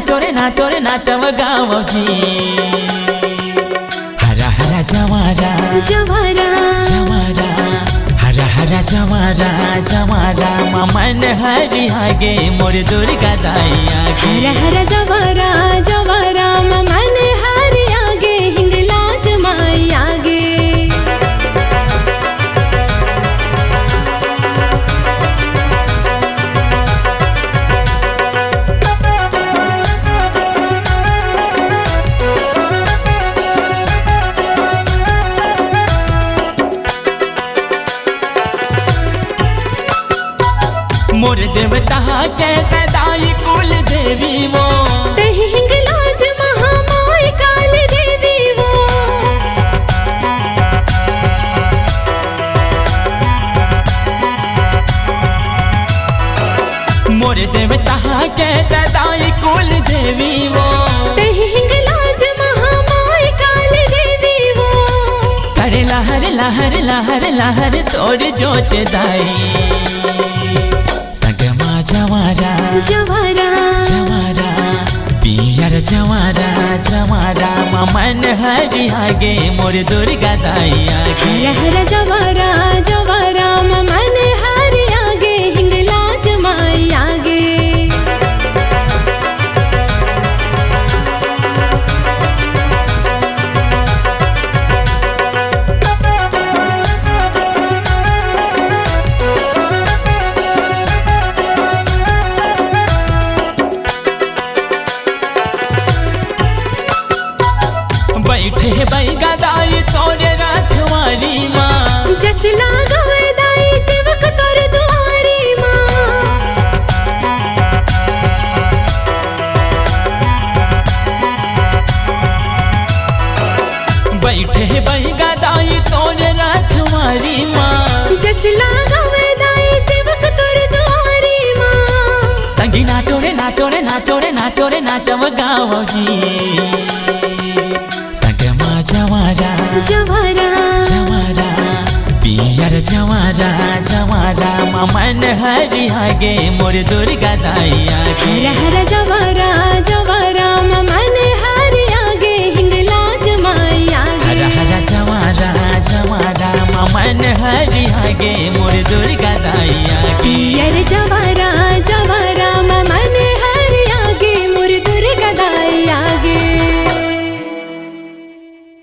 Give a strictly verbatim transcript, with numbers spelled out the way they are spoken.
चोरे ना, चोरे ना, चम गावव जी। हरा हरा जवारा, जवारा। जवारा, हरा हरा जवारा, जवारा, ममन हरिया गे मोर दुर्गा दाई आगे। हरा हरा जवारा, जवारा, ममन हरिया गे हिंगलाज माई आगे। मोर देवता के तै दाई कुल देवी वो। तही हिंगलाज महामाई काल देवी वो। मोर देवता के तै दाई कुल देवी वो। तही हिंगलाज महामाई काल देवी वो। करे लहर लहर लहर लहर तोर जोत दाई। सगमा जवारा, जवारा। जवारा, पियर जवारा, जवारा, ममन हरिया गे मोर दुर्गा दाई आगे। हरा हरा जवारा, जवारा, ममन हरिया गे हिंगलाज माई आगे। बइठे हे बइगा दाई तोरे रखवारी मा। जस लागवय दाई सेवक तोर दुआरी मा। बइठे हे बइगा दाई तोरे रखवारी मा। जस लागवय दाई सेवक तोर दुआरी मा। संगी नाचो रे, नाचो रे, नाचो रे, नाचो रे, नाचव गावव जी। सगमा जवारा, जवारा। जवारा, पियर जवारा, जवारा, ममन हरिया गे मोर दुर्गा दाई आगे। हरा हरा जवारा, जवारा, ममन हरिया गे हिंगलाज माई आगे। हरा हरा जवारा, जवारा, ममन हरिया गे मोर दुर्गा दाई